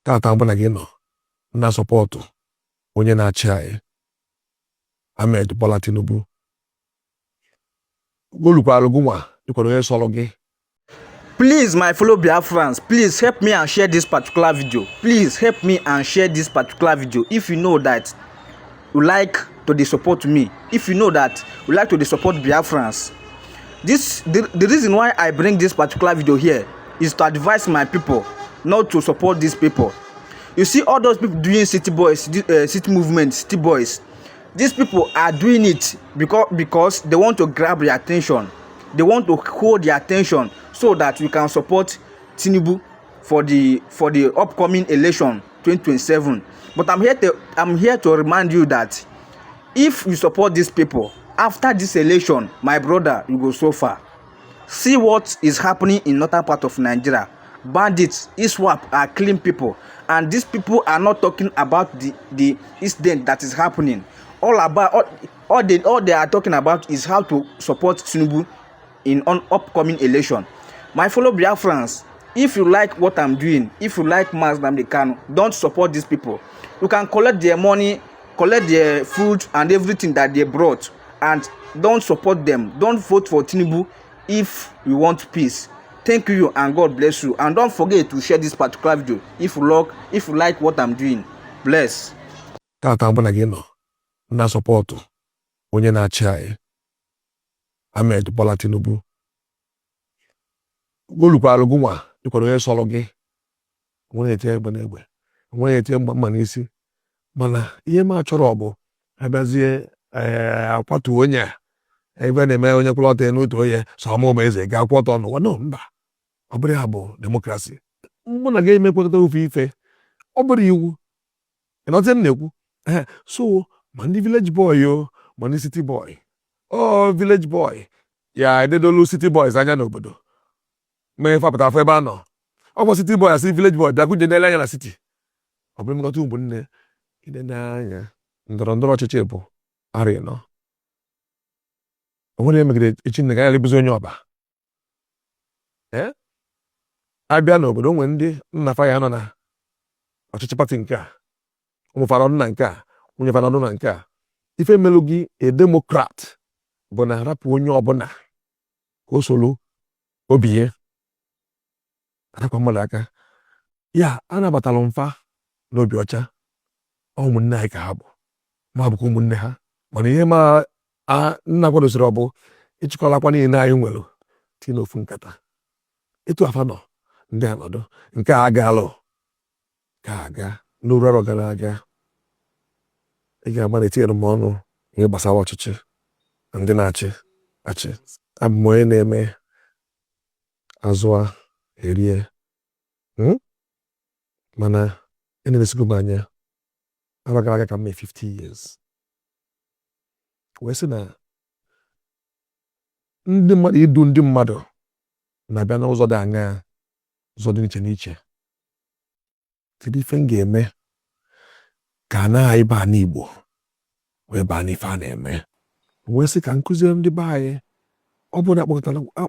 Tata mụ na gị nọ na-support onye na-achị anyị, Ahmed Bola Tinubu. Olukwalụ gị nwa dịkwara onye sọrọ gị. Please, my fellow Biafrans, please help me and share this particular video. Please help me and share this particular video if you know that you like to dey support me, if you know that you like to dey support Biafrans. The reason why I bring this particular video here is to advise my people not to support these people. You see all those people doing city boys, city movement, city boys. These people are doing it because they want to grab their attention. They want to hold their attention so that we can support Tinubu for the upcoming election 2027. But I'm here to remind you that if you support these people after this election, my brother, you go suffer. See what is happening in northern part of Nigeria. Bandits, ISWAP are killing people, and these people are not talking about the incident that is happening. All they are talking about is how to support Tinubu in an upcoming election. My fellow Biafrans, if you like what I'm doing, if you like Mazi Nnamdi Kanu, don't support these people. You can collect their money, collect their food and everything that they brought, and don't support them. Don't vote for Tinubu if you want peace. Thank you and God bless you. And don't forget to share this particular video if you like what I'm doing. Bless. Tata mụ na gị nọ na-support onye na-achị anyị, Ahmed Bola Tinubu. Olukwalụ gị nwa dịkwara onye sọrọ gị. Onwe na-eti egbe n'egbe, onwe na-eti mgba mma n'isi, mana ihe m achọrọ bụ abịazie ee akwatu onye a ebe na-eme onye kwụrụ ọtọ n'otu onye sọ ọmụ ma eze ga-akwụ ọtọ n'ụwa. No, mba, ọ bụrụ ya bụ democracy, mụ na gị emekwekọta ofu ife, ọ bụrụ iwu ịnọtị m na-ekwu. Ee, so ma ndị village boy o, ma ndị city boy o, village boy ya ededolu city boys anya n'obodo mee fapụta afọ ebe a nọ. Ọ bụ city boy asị village boy bịa gụnye n'ele anya na city. Ọ bụrụ mmekọta ụmụnne inene anya ndọrọ ndọrọ ọchịchị bụ arọ 4. O nwere ihe megide echi nne ga ya bụzi onye ọba. Ee, abịa n'obodo onwe ndị nna fa ya nọ na ọchịchị party nke a, ụmụ fara ọdụ na nke a, nwunye fara ọdụ na nke a. Ife melụ gị a democrat bụ na arapụ onye ọbụla ka o soro obi ya arakwa mmadụ aka ya anabatara mfa n'obi ọcha. Ọ ụmụnne anyị ka ha bụ, ma bụkwa ụmụnne ha. Mana ihe ma a nna kwadosiri ọ bụ ịchịkọlakwa niile anyị nwere tinye n'ofu nkata etu afa nọ ndị anọdụ nke a agalụ ka aga n'oru arọ gara aga. Ị ga-ama na etinyere m ọnụ ihe gbasara ọchịchị na ndị na-achị achị. Abụ m onye na-eme azụa erie, Mana enelesigo m anya arọ gara aga ka m mee 50 years, wee sị na ndị mmadụ idu ndị mmadụ na-abịa n'ụzọ dị aṅaa, ụzọ dị n'iche n'iche. Kedu ife m ga-eme ka a na ịba n'Igbo wee baa n'ife a na-eme? Wee sị ka m kụziere ndị be anyị. Ọ bụrụ na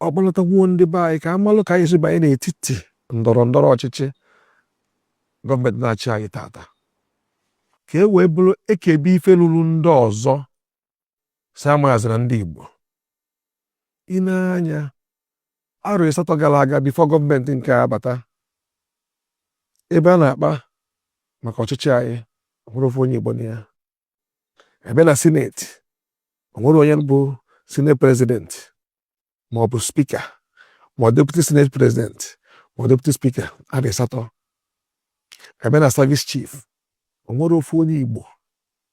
akpọlatakwuo ndị be anyị ka a malụ ka anyị esi banye n'etiti ndọrọ ndọrọ ọchịchị gọọmenti na-achị anyị tata, ka e wee bụrụ ekebe ife ruru ndị ọzọ si amaghazị na ndị Igbo. I nee anya arọ 8 gara aga, before gọọmenti nke a abata, ebe a na-akpa maka ọchịchị anyị, o nwere ofu onye Igbo na ya. Ebe na Senate, o nwere onye bụ Senate President ma ọ bụ Speaker ma ọ Deputy Senate President ma ọ Deputy Speaker arọ 8. Ebe na Service Chief, o nwere ofu onye Igbo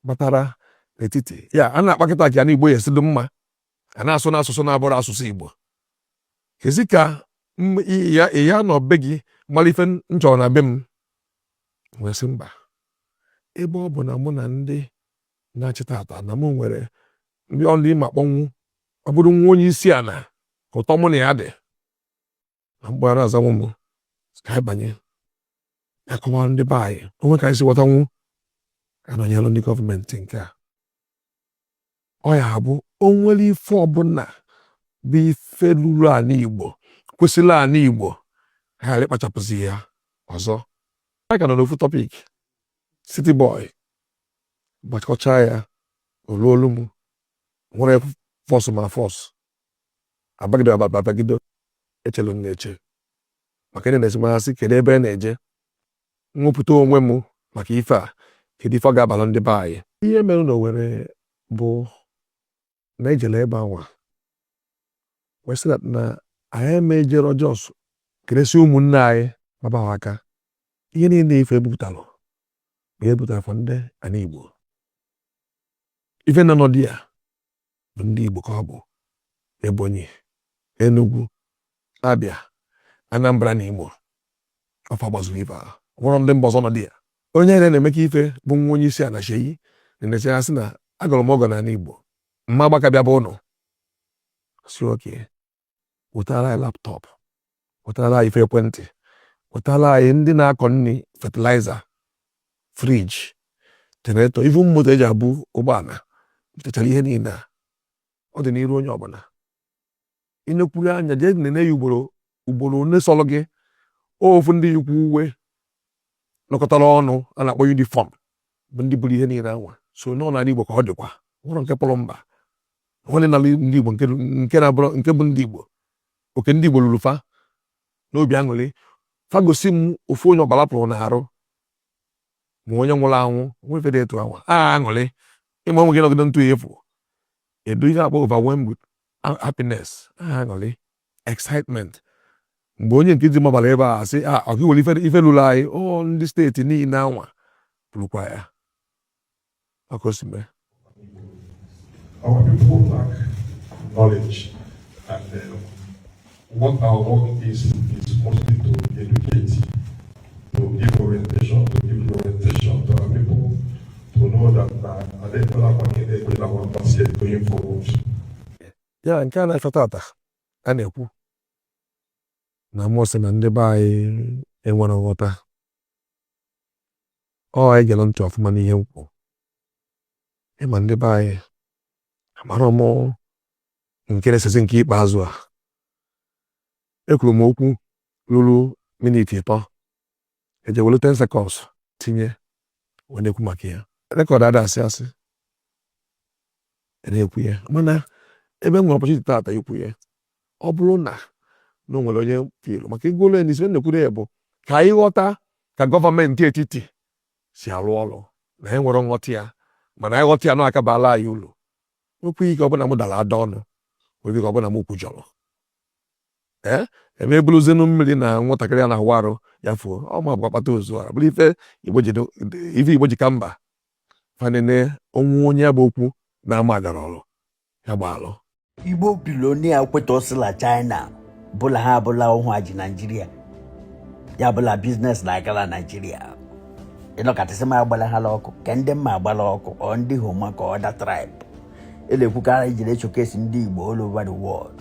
batara n'etiti ya. A na-akpa kịta ka ya na Igbo ya esi dị mma, a na-asụ n'asụsụ na-abụrụ asụsụ Igbo. Kezi ka ya ya nọ be gị mara ife m chọrọ na be m? Wee sị mba, ebe ọ bụ na mụ na ndị na-achị tata na mụ nwere ndị ọrụ ịma kpọnwụ, ọ bụrụ nwa onye isi ala ka ụtọ mụ na ya dị na mkpọrọ azanwụ m ka anyị banye ya kọwara ndị be anyị onwe ka anyị si ghọtanwu anọnyere ndị gọọmenti nke a. Ọ ya bụ o nwere ife ọbụla bụ ife ruru ala Igbo, kwesịrị ala Igbo, ha ghara ịkpachapụzi ya ọzọ. Anyị ka nọ n'ofu topic City Boy, gbakọchaa ya olu olu m nwere force ma force abagide abagide echelu m na-eche maka ndị na-esi masị kedu ebe a na-eje nwepụta onwe m maka ife a, kedu ife ọ ga-abalụ ndị be anyị. Ihe mere na Owerri bụ na ejele ebe anwa wee sị na anyị emejero, just keresi ụmụnne anyị gbaba ha aka. Ihe niile ife ebupụtalụ bụ ihe ebupụtara for ndị ana Igbo. Ife nọ n'ọdị ya bụ ndị Igbo ka ọ bụ Ebonyi, Enugu, Abia, Anambra na Imo. Ọfa gbazuru ife ahụ nwụrụ ndị mba ọzọ nọ dị ya. Onye na-emeka ife bụ nwa onye isi ala Seyi na-enecha ya sị na agọrọ m ọgọ n'ala Igbo mma agbaka bịa bụ ụnụ si oke wetara anyị laptop, wetara anyị ife ekwentị, wetara anyị ndị na-akọ nri, fertilizer, fridge, generator, ifu moto eji abụ ụgbọala. Butechara ihe niile a, ọ dị n'iru onye ọbụla inekwuru anya jee nene ya ugboro ugboro one sọrọ gị. Ofu ndị yikwu uwe nọkọtara ọnụ a na-akpọ uniform bụ ndị buru ihe niile anwa so nọ n'ala Igbo ka ọ dịkwa nwere nke pụrụ mba nwere n'ala ndị Igbo nke na-abụrụ nke bụ ndị Igbo oke ndị Igbo lụrụ fa n'obi aṅụrị. Fa gosi m ofu onye ọbara pụrụ n'arụ ma onye nwụrụ anwụ nwe ife dị etu anwa a aṅụrị ịma onwe gị nọgide ntụ efu edu ihe akpọ overwhelmed with happiness, aṅụrị, excitement. Mgbe onye nke ji mabara ebe a sị a ọ gị were ife lụrụ anyị ọ ndị steeti niile anwa kwurukwa ya ọka o si mee. Our people lack knowledge, and what our work is mostly to educate, to give orientation, to give the orientation to our people, to know that going forward. Ya nke a na-achọ tata a na-ekwu na mmụọ sị na ndị be anyị enwere nghọta ọ egere ntị ọfụma n'ihe m kwuru. Ịma ndị be anyị amara m nke na-esezi nke ikpeazụ a ekwuru m okwu ruru miniti 3, eje welu 10 seconds tinye wee na-ekwu maka ya. Record ada asị asị na-ekwu ya, mana ebe m nwere opportunity tata ikwu ya, ọ bụrụ na na o nwere onye filu maka ego ole n'isi m na-ekwuru ya bụ ka anyị ghọta ka gọọmenti etiti si arụ ọrụ na anyị nwere nghọta ya, mana anyị ghọta ya na aka baala anyị uru. Nwekwa ike ọbụna m dara ada ọnụ, nwekwa ike ọbụna m kwujọrọ ee ebe eburuzinu mmiri na nwatakịrị a na-awụ arụ ya fuo ọ ma bụ akpata ozu a bụrụ ife Igbo ji ife Igbo ji ka mba fanene onwe onye ya bụ okwu na-ama agara ọrụ ya gbaalụ. Igbo billionaire kwetọsịla China bụla ha abụla ụhụ ji Naijiria ya bụla business na-agala Naijiria ịnọkọtasị m agbala ha ọkụ ka ndị mma agbala ọkụ ọ ndị homa ka other tribe elekwukarị ijiri showcase ndị Igbo all over the world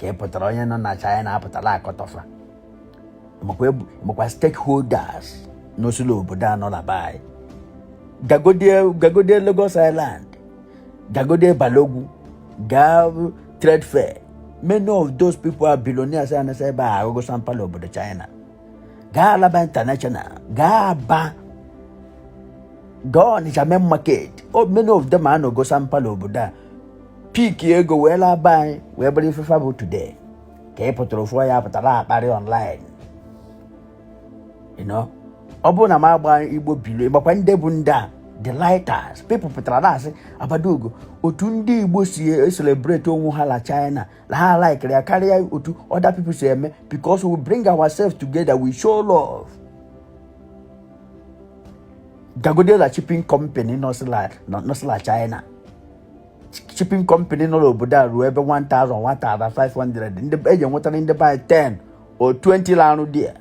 ka ị pụtara onye nọ na China apụtala akọtọfa makwa stakeholders n'osila obodo a nọ na be anyị. Gagodie Lagos Island, gagodie Balogun, gaa trade fair. Many of those people are billionaires anasa ebe a agụgụ sampala obodo China. Gaa Alaba International, gaa Aba, gaa Onitsha Main Market. Oh, many of them anọgo sampala obodo a pik ego wee laa be anyị wee bụrụ ifefa bụ today ka ị pụtara ofu ya pụtara akparị online. Ọ bụrụ na m agba Igbo bilo gbakwa ndị bụ ndị a the lighters people pụtara na-asị abadogo otu ndị Igbo si celebrate onwe ha la China la ha likere ya karịa otu other people si eme because we bring ourselves together, we show love. Gagodela shipping company nọsịla China, shipping company nọ n'obodo a ruo ebe 1000 1500 ndị eji enwetara ndị by 10 or 20 la-arụ there.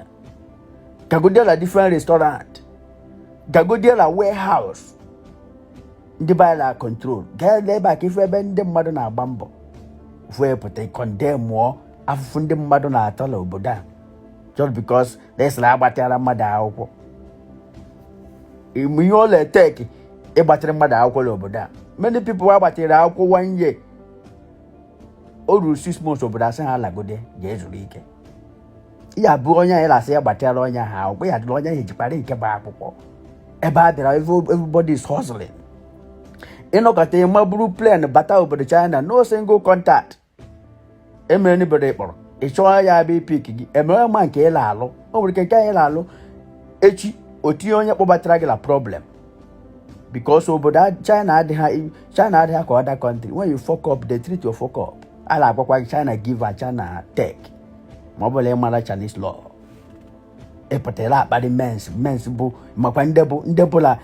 Gagodela different restaurant, gagodela warehouse ndị be anyị na control. Gaa ebe a ka ifu ebe ndị mmadụ na-agba mbọ fue pụta condemn mụọ afụfụ ndị mmadụ na-atọ n'obodo a just because na-esere agbatịara mmadụ akwụkwọ. Ihe ọ na-eteki ịgbatịrị mmadụ akwụkwọ n'obodo a, many people agbatịrị akwụkwọ one year, o ruru 6 months, obodo asị ha lagode jee zuru ike. Ya bụ onye anyị na-asị ya gbatara onye ahụ akwụkwọ, ya dịrị onye ahụ ejikwara nke bụ akwụkwọ ebe a bịara. Everybody is hustling. Ịnọkọta ịma buru plane bata obodo China, no single contact emere anybody kpọrọ ị chọọ ya abịa pick gị. Emere ma nke ị na-alụ, o nwere ike nke anyị na-alụ echi o tinye onye kpọbatara gị na problem, because obodo China adịghị, China adịghị ka other country. When you fuck up, they treat you fuck up. A na-agwakwa gị, China give and China take. Ma ọ bụla ịmara Chinese law, ịpụtara akparị mens mens bụ makwa ndị bụ ndị bụla.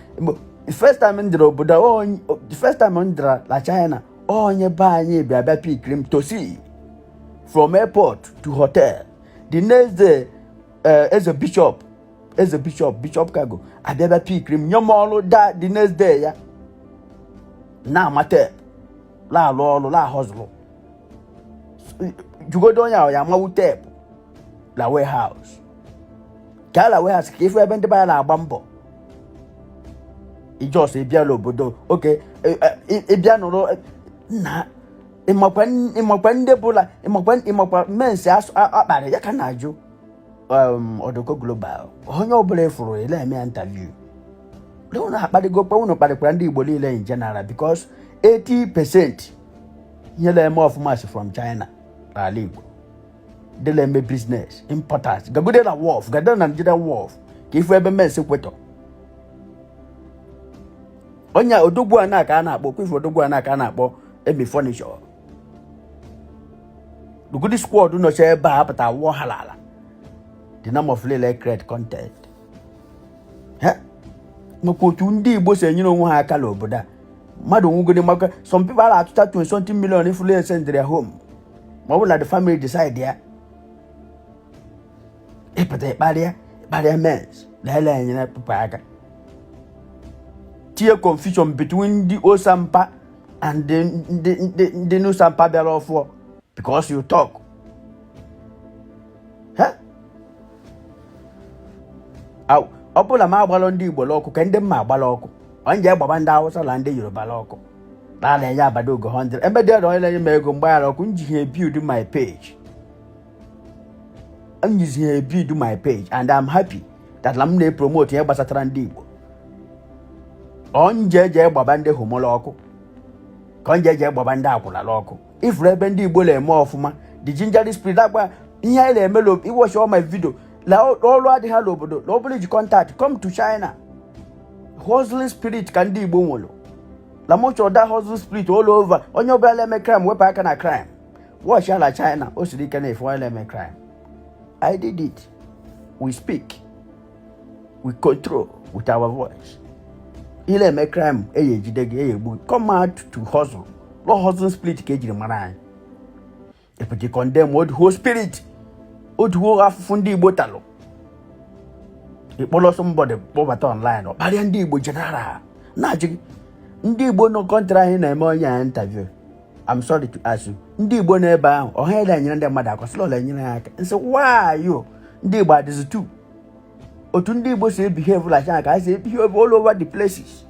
First time m dịrị obodo, the first time m dịra na China, onye be anyị bịa bịa pickiri m to see from airport to hotel. The next day, eze bishop, eze bishop, Bishop Cargo abịa bịa pickiri m, nye m ọrụ da. The next day ya na-ama tape, na-alụ ọrụ, na-ahọzụrụ. Jugodo onye ahụ ya amawu tape la warehouse, ka la warehouse ka ifu ebe ndị be anyị na-agba mbọ. Ijos ịbịa obodo oke ịbịa nụrụ na ịmakwa, ịmakwa ndị bụla, ịmakwa, ịmakwa mensi akparị ya ka na-ajụ Odoko Global. Onye ọbụla ịfụrụ ile eme ya interview, unu akparịgo kpa, unu kparịkwara ndị Igbo niile in general, because 80% ihe na-eme ọfụma si from China n'ala Igbo. Ndị na-eme business importers, gagode na wharf, gagode na Nigeria wharf ka ifu ebe mensi kwetọ onye odogwu a na ka a na-akpọ kwifu odogwu a na ka a na-akpọ Emi Furniture. Lugudi squad nọcha ebe a apụta wụọ ha n'ala. The name of lele create content. Maka otu ndị Igbo si enyere onwe ha aka n'obodo a, mmadụ nwugodi, maka some people a na-atụta 20 something million ifulu send their home, ma ọ bụ na the family decide ya ịpụta ịkparịa, ịkparịa mens lele enyere people aka tinye confusion between ndị Osampa and ndị ndị Nusampa bịara ọfụọ, because you talk. Ha? Ọ bụla m agbalụ ndị Igbo l'ọkụ ka ndị mma agbala ọkụ, onye gbaba ndị Hausa na ndị Yoruba l'ọkụ na na-enye abada ogo 100 ebe dị ọrụ, onye na-enye m ego mgbaghara ọkụ nji ha build my page, njizi ha build my page, and I'm happy that na m na-epromote ihe gbasatara ndị Igbo. Onje eje gbaba ndị homola ọkụ ka onje eje gbaba ndị akwụnala ọkụ. Ifuru ebe ndị Igbo na-eme ọfụma, the ginger spirit agba ihe anyị na-eme. Iwatch all my video la ọrụ adịghị n'obodo na ọ bụrụ iji contact come to China. Hustling spirit ka ndị Igbo nwere la mocho that hustle spirit all over. Onye ọbụla na-eme crime, wepụ aka na crime. Watch ala China, o siri ike na efu onye na-eme crime. I did it. We speak, we control with our voice. Ile eme crime, eyi ejide gị, eyi egbu gị. Come out to hustle. Law hustle spirit ka ejiri mara anyị. Epụta condemn old whole spirit, old whole afụfụ ndị Igbo talụ. Ịkpọrọ somebody kpọbata online, ọ kparịa ndị Igbo general, na-ajụ gị ndị Igbo nọ country anyị na-eme onye a interview. I'm sorry to ask you, ndị Igbo n'ebe ahụ ọha ele enyere ndị mmadụ aka, sịla enyere ha aka nsị wayo ndị Igbo adịzi tu otu ndị Igbo si ebehave like ka ha si ebehave all over the places.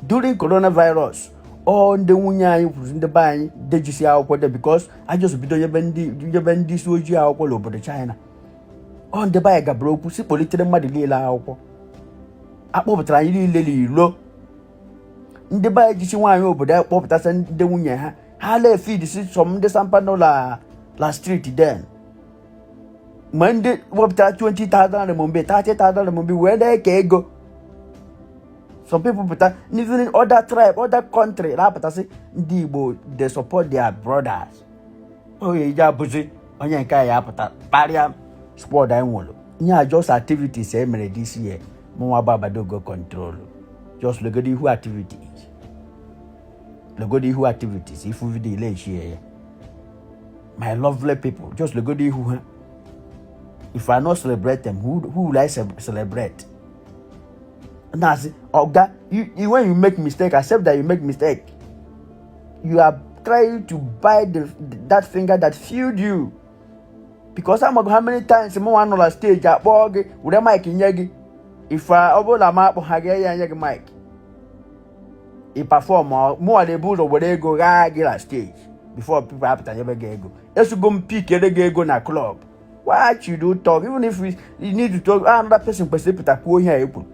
During coronavirus, ọ ndị nwunye anyị kwuru, ndị be anyị dejisi akwụkwọ de, because a just bido nyebe ndị isi ojii akwụkwọ n'obodo China. Ọ ndị be anyị gabara okwu si kpolitere mmadụ niile akwụkwọ, akpọpụtara anyị niile n'ilo. Ndị be anyị jichi nwaanyị obodo anyị kpọpụtasị ndị nwunye ha, ha na-efeed si some ndị sampa nọ la street. Then mgbe ndị wepụtara 20,000 renminbi, 30,000 renminbi wee na-eke ego, some people pụta, even other tribe, other country na-apụtasị ndị Igbo they support their brothers. Onye iji abụzi onye nke anyị apụta kparịa squad anyị nwere. Ihe a just activities e mere this year, mụnwa bụ Abadogo control. Just legodo ihu activities, legodo ihu activities, ifu video ile echie ya. My lovely people, just legodo ihu ha. If I not celebrate them, who will I celebrate? Na-asị oga, you, when you make mistake, accept that you make mistake. You are trying to bite that finger that filled you, because amago how many times mụ nwa nọ na stage akpọọ gị were mic nye gị. If ọ bụrụ na m akpọ ha gị ya nye gị mic, ị perform, mụnwa na-ebu ụzọ were ego ghaa gị na stage. Before people apụta nyebe gị ego, esugo m pikere gị ego na club. Why should you talk? Even if you need to talk, another person kwesịrị ịpụta kwuo ihe a ekwuru.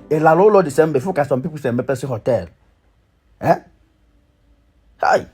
Ị lara ụlọ December, fụ ka some people si emepesị hotel, eh? Hi.